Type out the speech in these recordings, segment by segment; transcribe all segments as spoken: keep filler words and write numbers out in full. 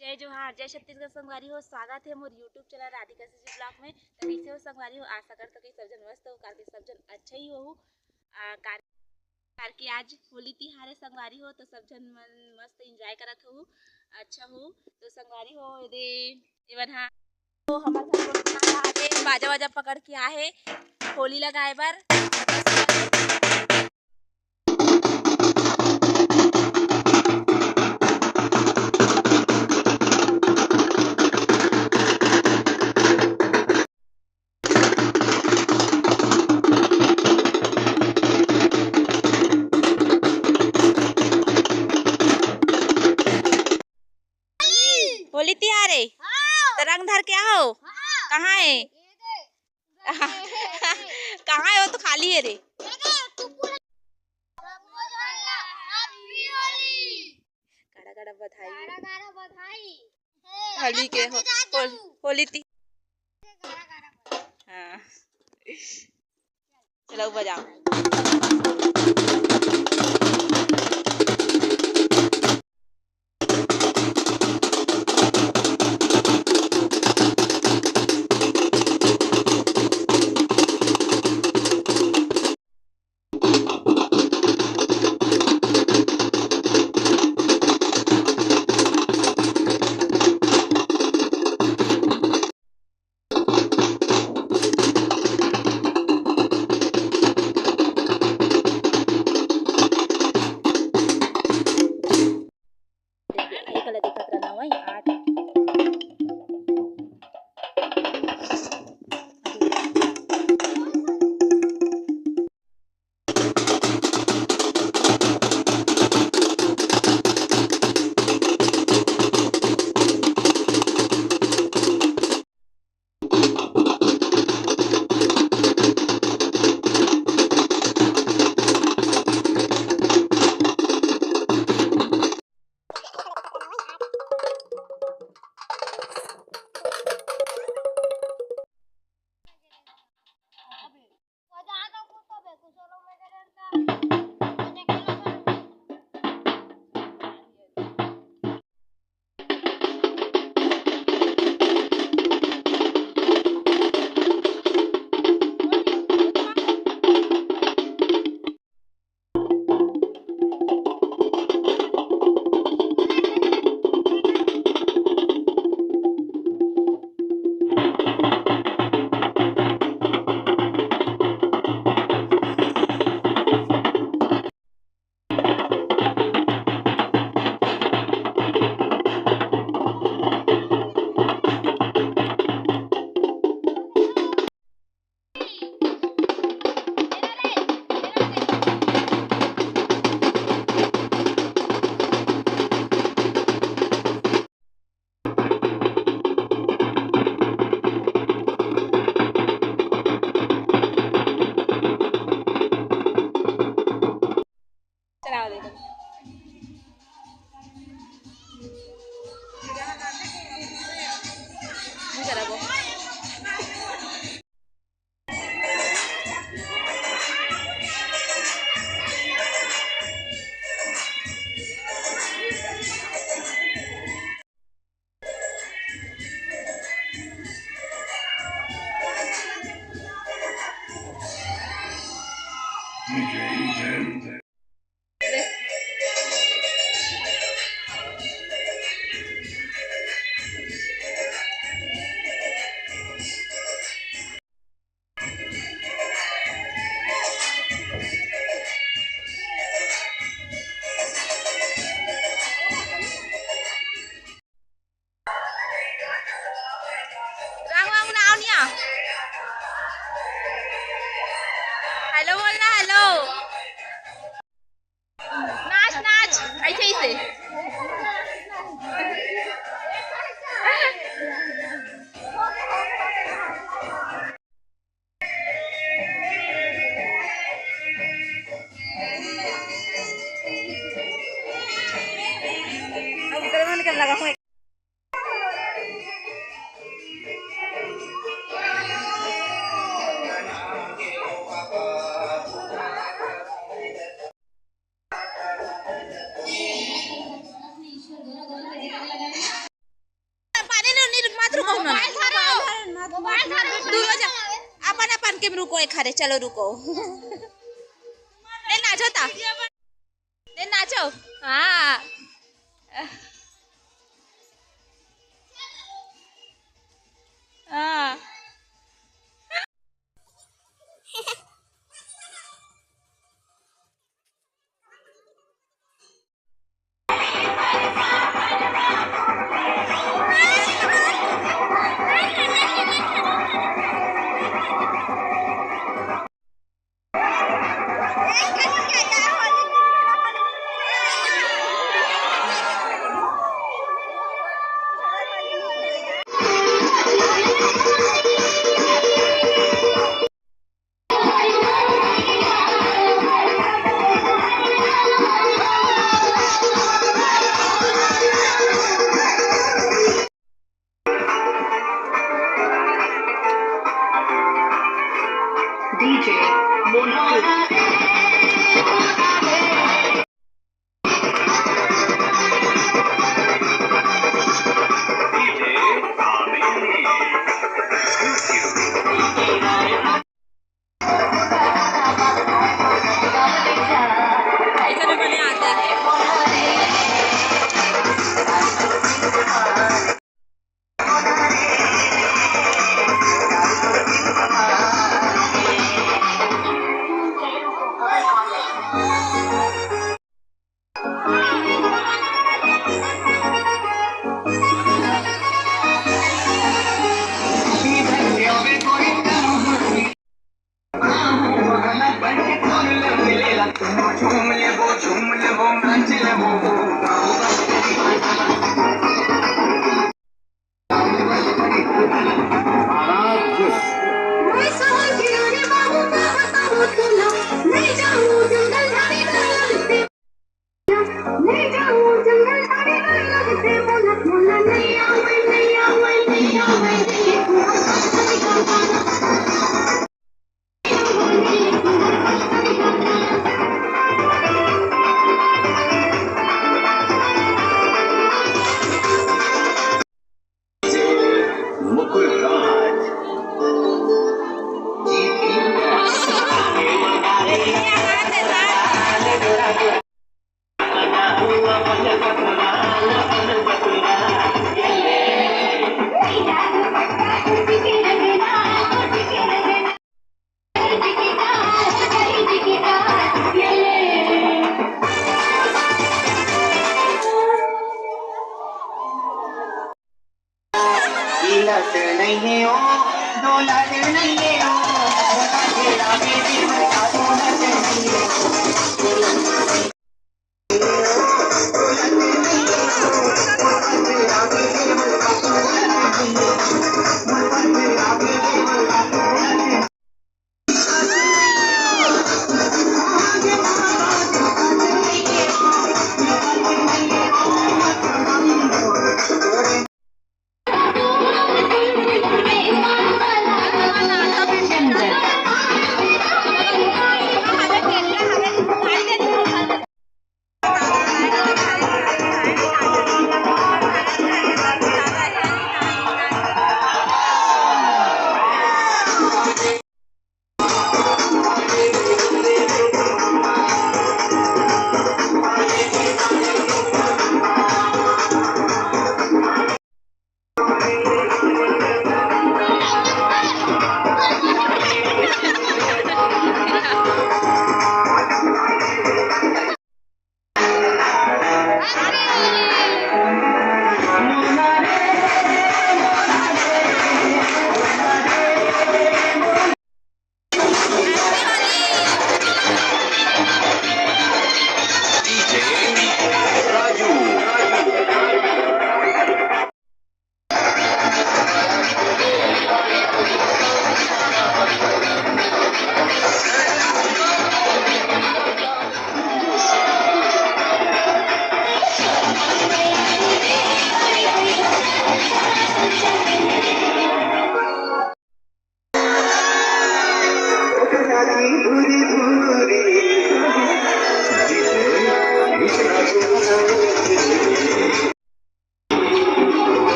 जय जोहार, जय छत्तीसगढ़ संगवारी हो, स्वागत हे मोर YouTube channel Radhika CG blog में। तो कइसे हो संगवारी हो, आशा करत हो कि सब झन मस्त हो, काबर कि सब झन अच्छा ही हो। आ, कार, कार के आज होली तिहार हे संगवारी हो, तो सब झन मन मस्त एंजॉय करत हो, अच्छा हो। तो संगवारी हो, ये दे, ये बन हा, तो हमर घर को खाना आके बाजा वाजा पकड़ के आहे होली लगाए बर। होली तिहार हे। हाँ। तो रंग धर के आओ। हाँ। कहाँ हे? ये दे। कहाँ हे? वो तो खाली हे रे। ये दे, तू पूरा। सबको जोहार, हैप्पी होली। गाड़ा गाड़ा बधाई। गाड़ा गाड़ा बधाई। होली के हो-, होल-, होली ती-, हाँ। चलो बजाओ। चलाओ दे दो। नहीं करा वो। रंग वंग लाओ निया। हेलो बोलना, हेलो। नाच, नाच, ऐसे, ऐसे। अब इधर मन कर लगा हूँ। दूनों झन अपन अपन के में रुको, एक हरे, चलो रुको। ले नाचो ता। ले नाचो। हाँ। हाँ। D J Mohan.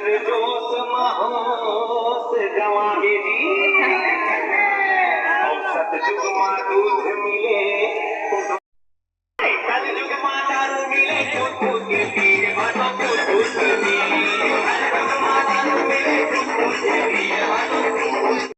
जोश म होश गंवागे जी। अउ सतजुग म दूध मिले, कलजुग म दारू मिले, कूद कूद के पिए भाटो, कूद कूद के पिए। कलजुग म दारू मिले, कूद कूद के पिए भाटो, कूद कूद